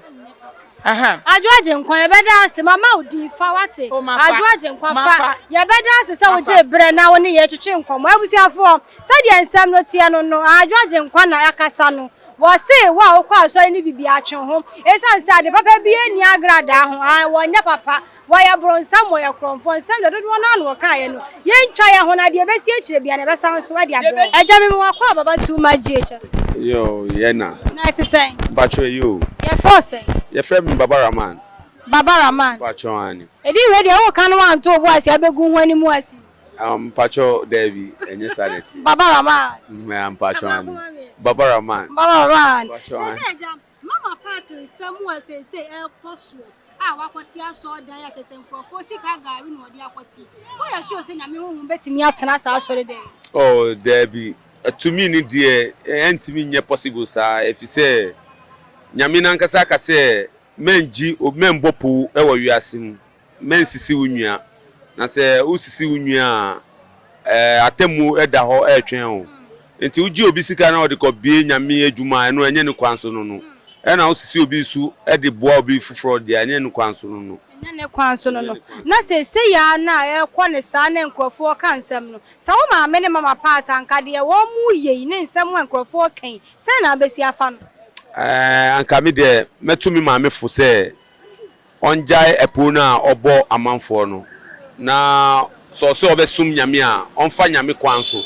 Aha. Adwo Agyenkwa, yɛbɛda ase. Mama wo din fa, wate? Oh, mafa. Adwo Agyenkwa, fa. Mafa. Yɛbɛda ase sɛ Mafa. wogyee berɛ na wo ne yɛn twetwe nkɔmmɔ. Abusuafoɔ, sɛdeɛ nsɛm no teɛ no no, Adwo Agyenkwa na akasa no. Wɔse wo a wokɔ asɔre no bi biara twe wo ho. Esiane sɛ ade papa biara nni agradaa ho, ae, wɔnyɛ papa. Wɔyɛ bronsam, wɔyɛ korɔmfoɔ. Nsɛm deɛ dodoɔ no ara na wɔkaeɛ no, yɛntwa yɛn ho na deɛ ɛbɛsi akyire biara no, yɛbɛsan nso de abrɛ wo. Agya me mewɔ akɔ a baba too much GHS. Yoo yɛ na. Na ɛte sɛn? Mpakyɛw eye o. Yɛfrɛ wo sɛn? Yɛfrɛ me Baba Rahman. Baba Rahman. Mpakyɛw aane. Edin wei deɛ woka na woanto wo bo ase abɛgu ho anim ase. Mpakyɛw daabi ɛnyɛ saa na ɛteɛ. Baba Rahman. Mpakyɛw aane. Baba Rahman. Baba Rahman. Mpakyɛw aane. Seesei agya, Mama Pat nsɛm a seesei ɛrekɔ soɔ a wakɔte asɔredan a kyerɛ sɛ nkurɔfoɔ sika gari na ɔde akɔte. Woyɛ sure sɛ Nyame honhom bɛtumi atena saa asɔredan yi mu? Oh daabi, to me no deɛ ɛntumi nyɛ possible saa efisɛ Nyame no ankasa aka sɛ mɛngye mɛnbɔ pow wɔ wiase mu. Mɛnsisi wo nua, na sɛ wosisi wo nua a, atemmu da hɔ retwɛn wo. Enti wogye obi sika na wɔde kɔbue Nyame adwuma a, ɛno ɛnyɛ ne kwan so no no. Ɛna wosisi obi nso de boa obi foforɔ deɛ a, ɛnyɛ ne kwan so no no. Ɛnyɛ ne kwan so no no. Na seesei ara no a ɛrekɔ no saa na nkurɔfoɔ reka nsɛm no, sɛ wo maame ne mama Pat anka deɛ wɔreyɛ yi ne nsɛm a nkurɔfoɔ reka yi, sɛn na wobɛsi afa no? Ɛɛ, anka me deɛ mɛtu me maame fo sɛ Ɔngyae ɛpow no a ɔbɔ amanfoɔ no, na sɛ ɔsɛ ɔbɛsom Nyame a, ɔmfa Nyame kwan so,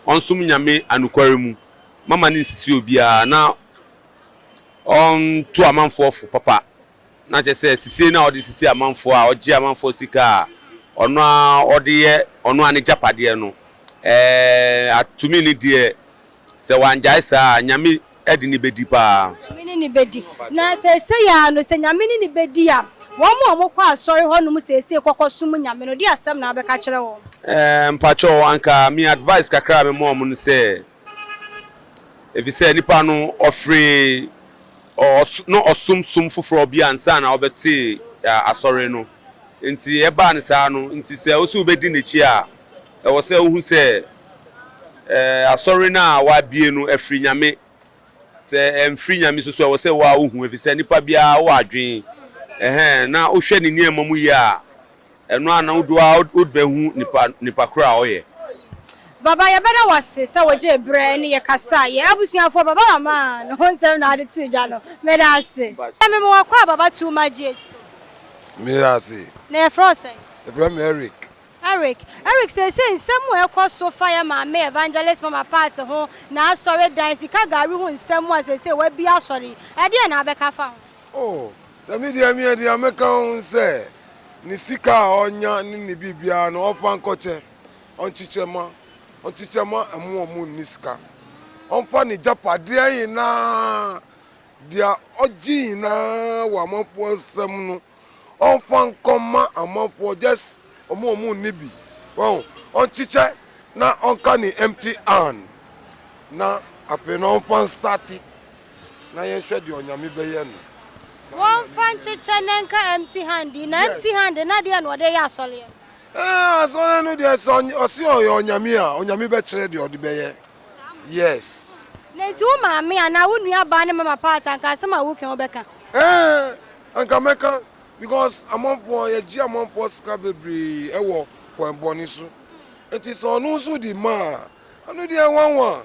ɔnsom Nyame anokware mu, mama no nsisi obiara, na ɔnto amanfoɔ fo papa, na kyerɛ sɛ sisie no a ɔde sisi amanfoɔ a ɔgye amanfoɔ sika a ɔno ara ɔde yɛ ɔno ara n'agyapadeɛ no, ɛɛ atumi no deɛ Sɛ wangyae saa a, Nyame de no bedi paa. Nyame ne no bedi. Na seesei ara no, sɛ Nyame ne no bedi a, wɔn a wɔkɔ asɔre hɔnom seesei kɔkɔsom Nyame no, deɛ asɛm na wobɛka akyerɛ wɔn? Ɛɛ, mpakyɛw, anka me advice kakra a mema wɔn ne sɛ, efisɛ nipa no ɔfiri ɔs na ɔsom som foforɔ bi ansa na ɔbɛte asɔre no. Nti ɛbaa no saa no, nti sɛ wose wobɛdi n'akyi a, Ɛwɔ sɛ wohu sɛ asɔre no a wɔabue no, ɛfiri Nyame. Sɛ ɛmfiri Nyame nso so a, ɛwɔ sɛ wo ara wohu, ɛfiri sɛ nipa biara wɔ adwene. Ɛhɛn, na wohwɛ ne nneɛma mu yie a, ɛno ara na wode wo ara wobɛhu nipa, nipa korɔ a ɔyɛ. Baba yɛbɛda wo ase sɛ wogyee berɛ ne yɛ kasaeɛ. Abusuafoɔ Baba Mama ne ho nsɛm na wode too dwa no. Meda ase. Mema wo akwaaba Baba Too Much GH so. Meda ase. Na yɛfrɛ wo sɛn? Yɛfrɛ me Eric. Eric, Eric seesei nsɛm a ɛkɔ so fa yɛ maame Evangelist Mama Pat ho, n'asɔre dan, sika gari ho nsɛm a seesei wabue asɔre yi, ɛdeɛn na wobɛka afa ho? Oh, sɛ me deɛ meɛ deɛ mɛka ho sɛ ne sika a ɔnya ne ne biribiara no ɔmfa nkɔkyɛ, ɔnkyekyɛ ma, ɔnkyekyɛ ma ɛmo a ɔmo nni sika, ɔmfa ne gyapadeɛ nyinaa, deɛ ɔgye nyinaa wɔ amanfoɔ nsam no ɔnfa nkɔma amanfoɔ just ɔmo a ɔmo nni bi wahu ɔnkyekyɛ na ɔnka ne empty hand na afei no ɔnfa nstarte na yɛnhwɛ deɛ ɔnyame bɛyɛ no. Wɔmfa nkyekyɛ na nka empty hand yi, na empty hand na deɛ na ɔde yɛ asɔreɛ no. Ɛɛ asɔre no deɛ sɛ ɔse ɔyɛ onyame a, onyame bɛkyerɛ deɛ ɔde bɛyɛ. Yes. Na nti wo maame anaa wo nua baa ne mama part anka asɛm a woka yi wobɛka? Ɛɛ anka mɛka because amanfoɔ yɛgye amanfoɔ sika bebree ɛwɔ kwan bɔne so nti sɛ ɔno nso de ma a ɛno deɛ nwanwa.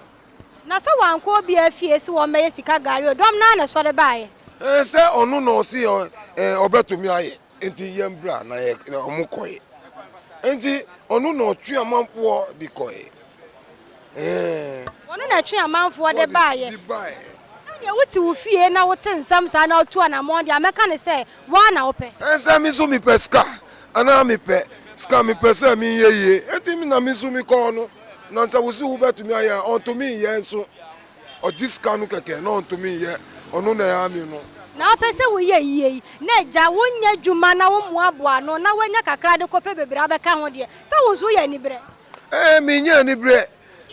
Na sɛ wankɔ obiara fie se wɔmmɛyɛ sika gari o, dɔm no ara na ɛsɔre baeɛ. Ɛɛ sɛ ɔno na ɔse ɛɛ ɔbɛtumi ayɛ nti yɛn bra na yɛ na ɔmo kɔɛ nti ɔno na ɔtwe amanfoɔ de kɔɛ ɛɛ. Ɔno na ɛtwe amanfoɔ de baeɛ. De baeɛ. Sɛdeɛ wote wo fie na wote nsɛm saa na wotu anamɔn deɛ a mɛka no sɛ wo ara na wopɛ. Ɛɛ sɛ me nso mepɛ sika anaa mepɛ sika mepɛ sɛ menyɛ yie nti na me nso mekɔɔ no. Na sɛ wo se wobɛtumi ayɛ a, ɔntumi nyɛ nso. Ɔgye sika no kɛkɛ na ɔntumi nyɛ, ɔno na ɛha me no. Na wopɛ sɛ woyɛ yie yi, na agya wonyɛ adwuma na wommoaboa ano na woanya kakra de kɔpɛ bebree abɛka ho deɛ, sɛ wo nso woyɛ aniberɛ? Ɛɛ, menyɛ aniberɛ.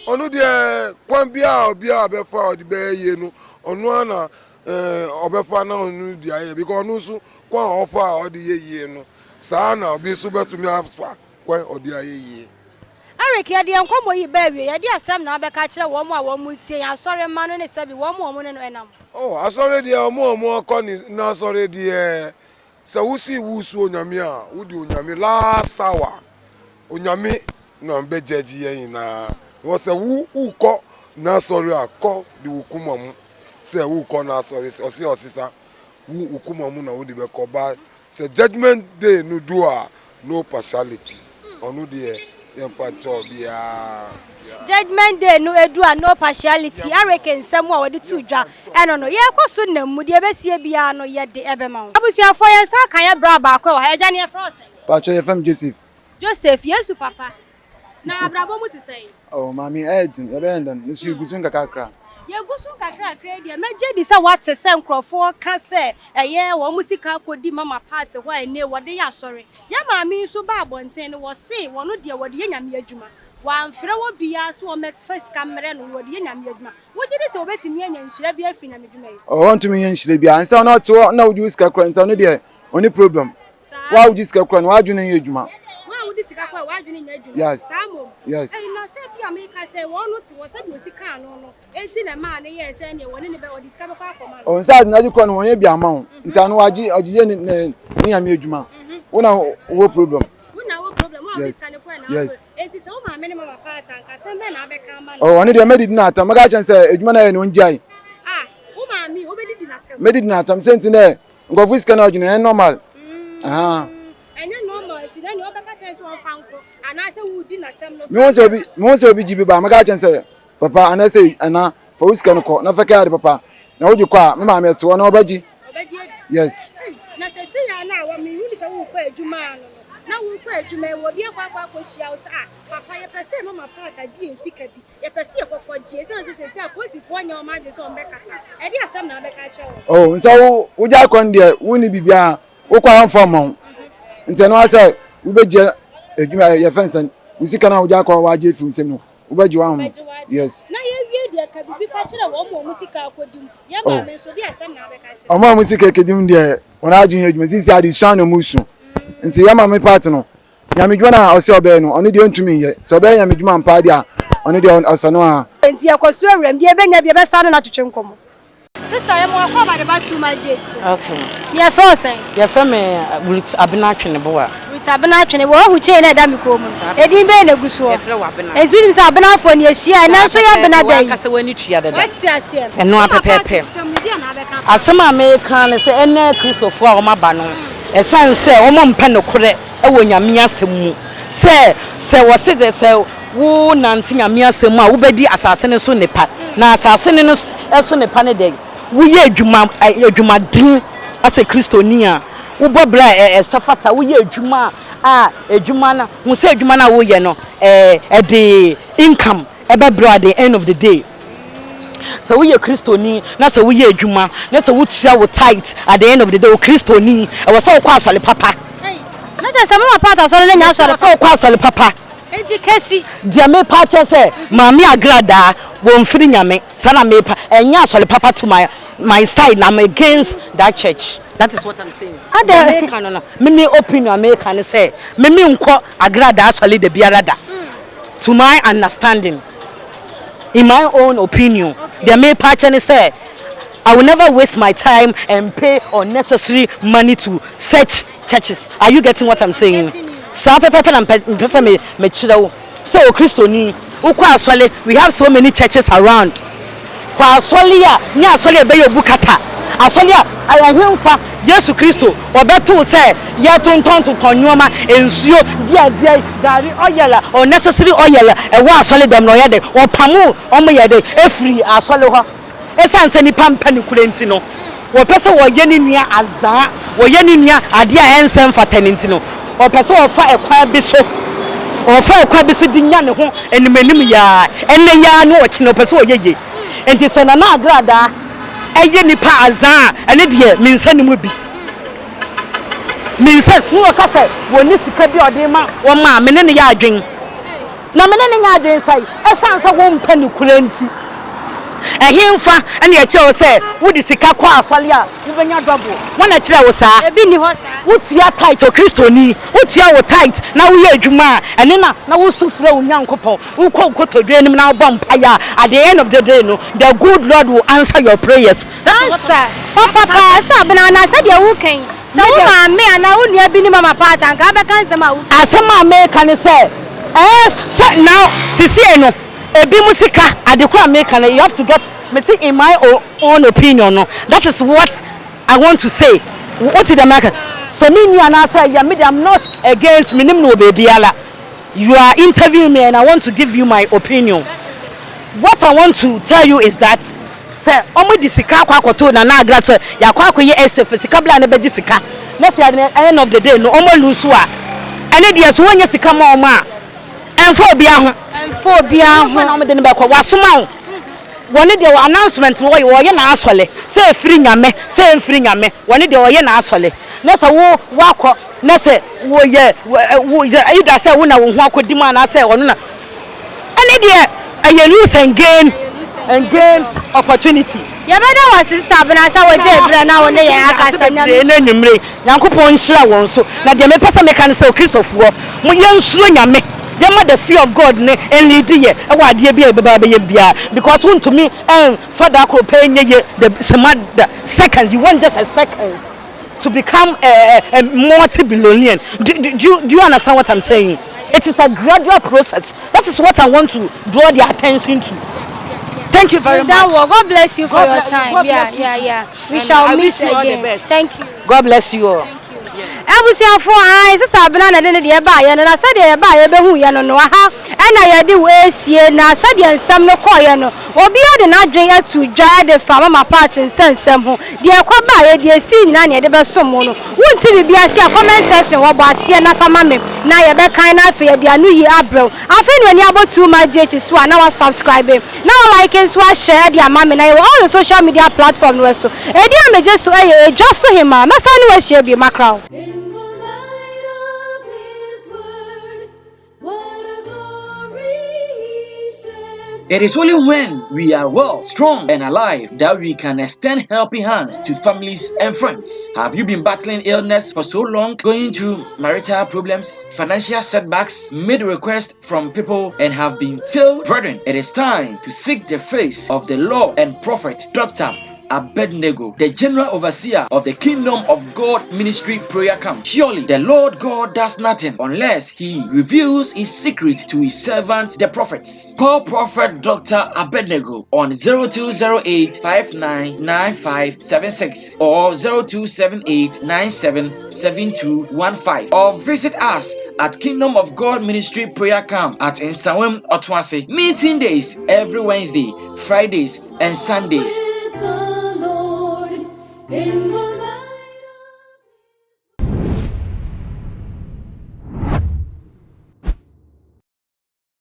Ɔno deɛ, kwan biara a obiara bɛfa a ɔde bɛyɛ yie no, ɔno ara na ɔbɛfa na ɔno de ayɛ because ɔno nso kwan a ɔfa a ɔde yɛ yie no, saa ara na obi nso bɛtumi afa kwan a ɔde ayɛ yie. Eric, yɛde yɛn nkɔmmɔ yi reba awiei. Ɛdeɛn asɛm na wobɛka akyerɛ wɔn a wɔretie yɛn, asɔre mma no ne sɛbe wɔn a wɔne no nam? Oh, asɔre deɛ, wɔn a wɔkɔ ne n'asɔre deɛ, sɛ wosi woresu Onyame a, wode Onyame, last hour, Onyame na ɔbɛ judge yɛn nyinaa. Wɔ sɛ wo wokɔ n'asɔre a, kɔ de wo koma mu sɛ wokɔ n'asɔre, ɔse ɔsesa, wo wo koma mu na wode bɛkɔ, but Sɛ judgement day no du a no partiality ɔno deɛ yɛmfa nkyɛ obiara. Judgement day no du a no partiality Eric nsɛm a ɔde too dwa ɛno no yɛkɔ so nam mu deɛ ɛbɛsie biara no yɛde ɛbɛma wo. Abusuafoɔ yɛn nsa aka yɛn bra baako wɔ ha agya no yɛfrɛ wo sɛn? Pakyɛ yɛfrɛ me Joseph. Joseph, Yesu papa. Na abrabɔ mu te sɛn? Oh, maame, ɛyɛ den. Yɛbɛyɛ dɛn? Nso yɛgu so nkakrakra. Yɛgu so nkakrakra yi deɛ, mɛgye adi sɛ woate sɛ nkurɔfoɔ ka sɛ ɛyɛ wɔn sika akɔdi mama part hɔ a ɛnnɛ wɔde yɛ asɔre. Yɛn maame yi nso baa abɔnten no, wɔse wɔn deɛ wɔde yɛ Nyame adwuma. Wɔamfrɛ obiara sɛ wɔmmɛfa sika mmrɛ no, wɔde yɛ Nyame adwuma. Wogye di sɛ wɔbɛtumi anya nhyira bi afiri Nyame dwuma yi mu? Oh, wɔntumi nyɛ nhyira biara. Nsa no ɔte hɔ na wogye wo sika kura nsa no deɛ ɔne problem. Wo a wogye sika kura no w'adwene nyɛ adwuma. Wo a wode sika kura w'adwene nyɛ adwuma. Yes. Saa mmom. Yes. Ɛyi na sɛ bi a meka sɛ wɔn no te hɔ sɛdeɛ osi kaa no no enti na ɛmaa no yɛɛ sɛ ɛneɛ wɔne ne bɛ ɔde sika bɛkɔ akɔma no. Oh, nsa ase n'agye kura no wɔnyɛ bi ama wo. Nti ano wagye ɔgye yɛ ne ne ne nyame adwuma. Wo na wowɔ problem. Wo na wowɔ problem. Wo a wode Yes. sika no kɔɛ na wowɔ. Yes. Enti sɛ wo maame ne mama paa ta anka asɛm bɛn na abɛka ama no? Oh, ɔno deɛ mɛdidi n'atam. Mɛka akyerɛ no sɛ adwuma no ayɛ no ɔngyae. Ah, wo maame wobɛdidi n'atam? Mɛdidi n'atam sɛ nti dɛ Nkurɔfo sika na ɔdwene ɛnyɛ normal. Ahaa. Ɛnyɛ normal nti na nea ɔbɛka kyerɛ sɛ ɔmfa nkɔ anaasɛ wodi n'atɛm no. Mehu sɛ obi mehu sɛ obi gye bi ba mɛka kyerɛ sɛ papa anaasɛ ɛna fa wo sika no kɔ na fa kɛ ade papa na wogye kɔ a me maame ɛte hɔ na ɔbɛgye. Ɔbɛgye adi. Yes. Na sɛ sɛ yɛ na wa mehu ne sɛ wokɔ adwuma ano no na wokɔ adwuma yi obi akɔ akɔ akɔhyia wo sɛ ah papa yɛpɛ sɛ mama part agye yɛn sika bi Yɛpɛ sɛ yɛkɔkɔ gye esiane sɛ seesei apolisifoɔ nyɛ wɔn adwene sɛ wɔbɛkasa. Ɛdeɛn asɛm na wobɛka akyerɛ wɔn? Oh, nsɛ wo wogyae kɔ no deɛ wonni biribiara wokɔ a wɔmfa mma wo nti ɛno ara sɛ wobɛgye adwuma yɛfɛ nsɛn wo sika no a wogyae kɔ a wɔagye afiri wo nsam no wobɛgye w'ahome yes. Na yɛwie deɛ ka biribi fa kyerɛ wɔn a wɔn sika akɔdi mu. Yɛn Oh. maame nso deɛ asɛm na wobɛka akyerɛ Wɔn a wɔn sika akɔdi mu deɛ wɔn adwene yɛ adwuma sisi adesua na wɔn su nti yɛn maame part no Nyame dwuma no a ɔsɛ ɔbɛyɛ no, ɔno deɛ ɔntumi nyɛ. Sɛ ɔbɛyɛ Nyame dwuma ampa deɛ a, ɔno deɛ ɔsɛ no ara. Enti yɛkɔ so awuram, deɛ yɛbɛnya biara yɛbɛsan ne no atwetwe nkɔmmɔ. Sister, yɛma wo akwaaba de ba Too Much Jade so. Okay. Yɛfrɛ wo sɛn? Yɛfrɛ me Ruth Abena Tweneboa. Ruth Abena Tweneboa, woahu chain a ɛda me kɔn mu no? Edin bɛn na egu soɔ? Yɛfrɛ wo Abena. Enti wonim sɛ Abenafoɔ no yɛhyia a, ɛnnɛ nso yɛ Abena da yi. W'ankasa w'ani tua dada. Woate aseɛ? Ɛno ara pɛpɛɛpɛ. Wo papa ate asɛm no, deɛn na wobɛka afa ho? Asɛm a meka ne sɛ ɛnnɛ Kristofoɔ a wɔaba no, ɛsiane sɛ wɔmpɛ nokorɛ wɔ Nyame asɛm mu sɛ, sɛ wɔse dɛ sɛ wo nante Nyame asɛm mu a wobɛdi asase no so nnepa, na asase no so nnepa ne dɛn? Woyɛ adwuma, adwumaden asɛ Kristoni a, wobɔ bra a ɛsɛ fata, woyɛ adwuma a adwuma no, hu sɛ adwuma no a woyɛ no ɛde income ɛbɛbrɛ wo at the end of the day. Sɛ woyɛ Kristoni na sɛ woyɛ adwuma na sɛ wotua wo tithe at the end of the day, wo Kristoni, ɛwɔ sɛ wokɔ asɔre papa. Na kyerɛ sɛ mama part asɔre no nyɛ asɔre pa. Ɛwɔ sɛ wokɔ asɔre papa. Enti kɛsi. Deɛ mepa akyɛ sɛ Maame Agradaa wɔnfiri Nyame saa na mepa ɛnyɛ asɔre papa to my my side I'm against that church that is what I'm saying. Deɛ meka no no me me opinion a meka ne sɛ me me nkɔ Agradaa asɔre da biara da to my understanding in my own opinion deɛ mepa akyɛ ne sɛ I will never waste my time and pay unnecessary money to such churches are you getting what I'm saying saa pɛpɛpɛ na mpɛ mpɛ sɛ me mekyerɛ wo sɛ okristoni wokɔ asɔre we have so many churches around kɔ asɔre a nyɛ asɔre a ɛbɛyɛ obu kata asɔre a ɛhemfa Yesu Kristo ɔbɛto sɛ yɛtontɔn tontɔn nneɛma nsuo deɛ deɛ gari oil a unnecessary oil a ɛwɔ asɔre dɛm na ɔyɛ de ɔpamo ɔmo yɛ de efiri asɔre hɔ. Esiane sɛ nnipa mpɛ nokorɛ nti no, wɔpɛ sɛ wɔyɛ ne nua azaa, wɔyɛ ne nua adeɛ a ɛnsɛ mfata no nti no, ɔpɛ sɛ ɔfa ɛkwan bi so, ɔfa ɛkwan bi so de nya ne ho animanim yi ara, ɛnnɛ yi ara ne ɔkyena ɔpɛ sɛ ɔyɛ yie. Nti sɛ Nana Agradaa yɛ nnipa azaa a, ɛno deɛ me nsa nni mu bi. Me nsa, ne ɔka sɛ wɔnni sika bi a ɔde rema wɔn a, me ne no yɛ adwene. Na me ne no nyɛ adwene sɛe, ɛsiane sɛ wompɛ nokorɛ nti. Ɛhefa na ɛkyerɛ wo sɛ wode sika kɔ asɔre a wobɛnya double? Hwan na ɛkyerɛɛ wo saa? Ebi nni hɔ saa. Wotua tithe, Okristoni, wotua wo tithe na woyɛ adwuma a, ɛno na na wosu frɛ wo Nyankopɔn. Wokɔ wo kotodwe anim na wobɔ mpaeɛ a, at the end of the day no, the good Lord will answer your prayers. Answer papa paa sɛ abena anaa sɛdeɛ woka yi sɛ wo maame anaa wo nua bi ne mama part anka wobɛka nsɛm a woka yi. Asɛm a meka ne sɛ ɛɛ sɛ now sisiei no ebi mo sika ade koro a meka no you have to get mete in my own opinion no that is what I want to say wote deɛ meka sɛ me nua anaasɛ ɛyɛ me deɛ I'm not against menim no wɔ baabiara you are interviewing me and I want to give you my opinion what I want to tell you is that Sɛ ɔmo de sika akɔ akɔto Nana Agra sɛ yakɔ akɔyɛ essay fa sika bla na bɛgye sika na sɛ at the end of the day no ɔmo alusu a ɛne deɛ so wɔnyɛ sika ma ɔmo a ɛnfa obiara ho. Ɛnfa obiara ho. Na ɔmo de no bɛkɔ wasoma wo wɔne deɛ wɔ announcement no wɔyɛ wɔyɛ n'asɔle sɛ ɛfiri Nyame sɛ ɛnfiri Nyame wɔne deɛ wɔyɛ n'asɔle na sɛ wo wakɔ na sɛ wɔyɛ wo yɛ either sɛ wo na wo ho akɔdi mu anaasɛ ɔno na Ɛne deɛ ɛyɛ lose and gain and gain opportunity. Yɛbɛda wo ase Sister Abena sɛ wogyee berɛ na wo ne yɛn akasa. Nyame nhyira. Bebree anwummere yi. Nyankopɔn nhyira wɔn nso. Na deɛ mepɛ sɛ meka ne sɛ Okristofoɔ, mo yɛnsuro Nyame. Yɛmma the fear of God no nleadi yɛ wɔ adeɛ bi a yɛbɛba abɛyɛ biara because wontumi ɛnfa da koro pɛ nyɛ yie the sima da seconds you want just a seconds to become a, a, a multi-billionaire. Do, do, do, you, do you understand what I'm saying? It is a gradual process. That is what I want to draw their attention to. Thank you very much. God bless you for God your bless- time. God Yeah, bless you yeah, too. yeah. We And shall I meet wish you all the again. best. Thank you. God bless you all. Abusuafoɔ ae sister Abena na ɛde ne deɛ baeɛ no na sɛdeɛ yɛbaeɛ bɛhuiɛ no no aha ɛna yɛde wo resie na sɛdeɛ nsɛm no kɔeɛ no obiara de n'adwen ato dwa de fa Mama Pat nsɛnsɛm ho deɛ ɛkɔ baeɛ deɛ ɛsii nyinaa na yɛde bɛsom mo no wonte biribi ase a comment section hɔ bɔ aseɛ na fa ma me na yɛbɛkan na afei yɛde ano yie abrɛ wo afei na w'ani abɔ Too Much GH so a na wa subscribe na wa like nso ahyɛ de ama me na yɛwɔ all the social media platform no so Edin a megye so yɛ Edwa so Hemaa. Mɛsan ne wo ahyia bio. Makra wo. It is only when we are well, strong, and alive that we can extend helping hands to families and friends. Have you been battling illness for so long, going through marital problems, financial setbacks, made requests from people, and have been failed? Brethren, it is time to seek the face of the Lord and Prophet Dr. Abednego, the general overseer of the Kingdom of God Ministry Prayer Camp. Surely the Lord God does nothing unless he reveals his secret to his servant the prophets. Call Prophet Dr. Abednego on 0208 599576 or 0278 977215 or visit us at Kingdom of God Ministry Prayer Camp at Nsawam Otuase. Meeting days every Wednesday, Fridays, and Sundays.